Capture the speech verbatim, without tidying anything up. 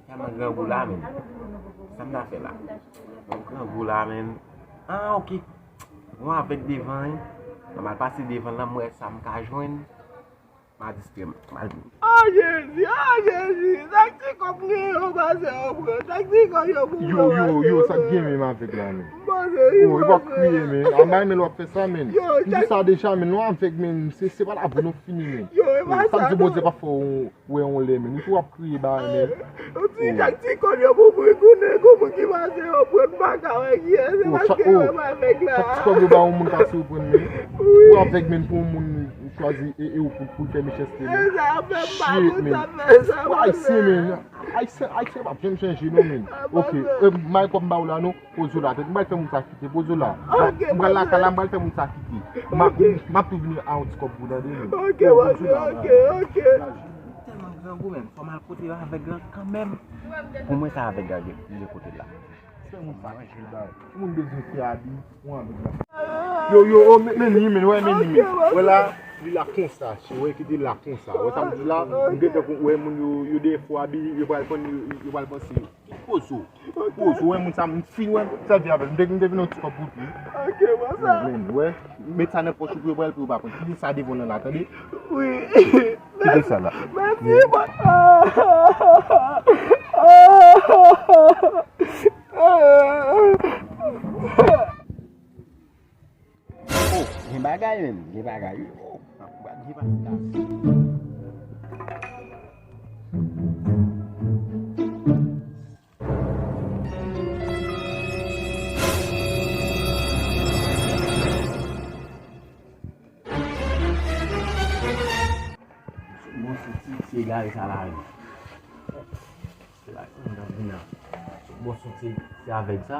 Kòman grangou la menm? Sa m ta fè la? Bon, grangou la menm. Ah, ok. Bon, avèk devan, wi. Mwen al pase devan la, m wè sa m ka jwenn. M a distrè m. M al vini. Ah, Jezi, ah, Jezi. Sa k ti kòb m genyen yo pase yo pran. Sa k ti kòb yo pou yo, yo, yo, sa k gen menm avèk la menm? Oh, e pa kriye menm. A m pa renmen lè w ap fè sa menm. M di sa deja menm, nou avèk menm. Se, se pa la pou nou fini menm. Sa k di Bondye pa fè w wè yon lè menm. Ou tou ap kriye ba menm. Ou ti jak ti kòb yo pou pran konnen kou moun ki pase yo pran pa ka wè kiyès se paske yo pa avèk la. Chak ti kòb yo ba yon moun pase yo pran menm. Ou avèk menm pou yon moun chwazi e, e ou pou, pou l fè mechanste menm. Shit menm. Ayisyen menm. Ayisyen, Ayisyen p ap janm chanje non menm. Ok, e, may kòb m ba ou la non. Poze w la tèt. M pral fè moun sa kite. Poze w la. M pral lakay la, m pral fè moun sa kite. M ap, m ap tou vini a yon ti kòb pou tande menm. Ok, ok, ok. Tèlman grangou menm. Fò m al kote yo avèg lan kanmenm. Pou mwen sa avèg lan gen, gen kote la. Fè moun sa kite bay. Moun bezwen fè abi, yon avèg lan. Yo, yo, oh, men, men li menm, wè, men li menm. Wè la, li la konsa, wè, kite la konsa. Wè sa m di la, m gentan wè moun yo, yo de fwa abi, yo pral pran, yo, yo pral panse. Pozo. Pozo, wè moun sa, m fin wè, sèvi avè l. M te, m te vin yon ti kòb pou tou. Ok, bon sa. Men, men, wè. Met sa nan pòch ou pou yo pral pou yo pa pran. Kite sa devan nan la, tande? Wi. Kite sa la. Mèsi, bò. Oh, gen bagay menm, gen bagay. Oh, gen bagay. Bon, se ti, se egare sa la, wi. Se la, bon, se, se avèg sa.